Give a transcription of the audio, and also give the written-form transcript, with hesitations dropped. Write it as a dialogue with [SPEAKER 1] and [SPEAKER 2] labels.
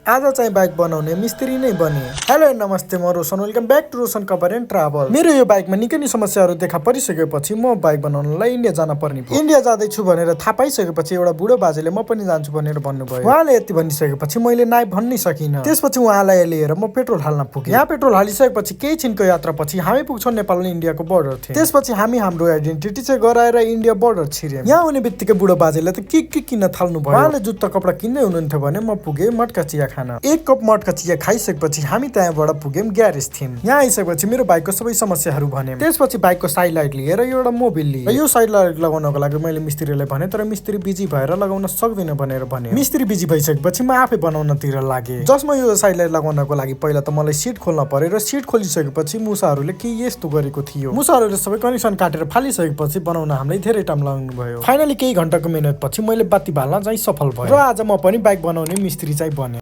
[SPEAKER 1] आज चाहिँ बाइक बनाउने मिस्त्री नै बने। हेलो नमस्ते, म Roshan, welcome back to Roshan cover and travel. मेरो यो बाइकमा निकै नै समस्याहरू देखा परिसकेपछि म बाइक बनाउनलाई इन्डिया जान पर्ने भयो। इन्डिया जाँदैछु भनेर थाहा पाइसकेपछि एउटा बुढो बाजेले म पनि जान्छु भनेर भन्नुभयो। उहाँले यति भनिसकेपछि मैले नाइ भन्नै सकिनँ। त्यसपछि उहाँलाई लिएर म पेट्रोल हाल्न पुगेँ। यहाँ पेट्रोल हालिसकेपछि केही छिनको यात्रापछि हामी पुग्छौँ नेपाल र इन्डियाको बोर्डर थियो। त्यसपछि हामी हाम्रो आइडेन्टिटी चाहिँ गराएर इन्डिया बोर्डर छिर्यौं। यहाँ आउने बित्तिकै बुढो बाजेले त के किन्न थाल्नु भयो। उहाँले जुत्ता कपडा किन्दै हुनुहुन्थ्यो भने म पुगेँ मटका चिया खान। एक कप मटका चिया खाइसकेपछि हामी त्यहाँबाट पुग्यौं ग्यारेज थियौं। यहाँ आइसकेपछि मेरो बाइकको सबै समस्याहरू भन्यौं। त्यसपछि बाइकको साइड लाइट लिएर एउटा मोबिल लिएँ। यो साइड लाइट लगाउनको लागि मैले मिस्त्रीलाई भने, तर मिस्त्री बिजी भएर लगाउन सक्दिन भनेर भन्यो। मिस्त्री बिजी भइसकेपछि म आफै बनाउनतिर लागेँ। जसमा यो साइड लाइट लगाउनको लागि पहिला त मलाई सिट खोल्न पर्यो र सिट खोलिसकेपछि मुसाहरूले के यस्तो गरेको थियो। मुसाहरूले सबै कनेक्सन काटेर फालिसकेपछि बनाउन हामीलाई धेरै टाइम लाग्नु भयो। फाइनली केही घण्टाको मेहनतपछि मैले बाती बाल्न चाहिँ सफल भएँ र आज म पनि बाइक बनाउने मिस्त्री चाहिँ बने।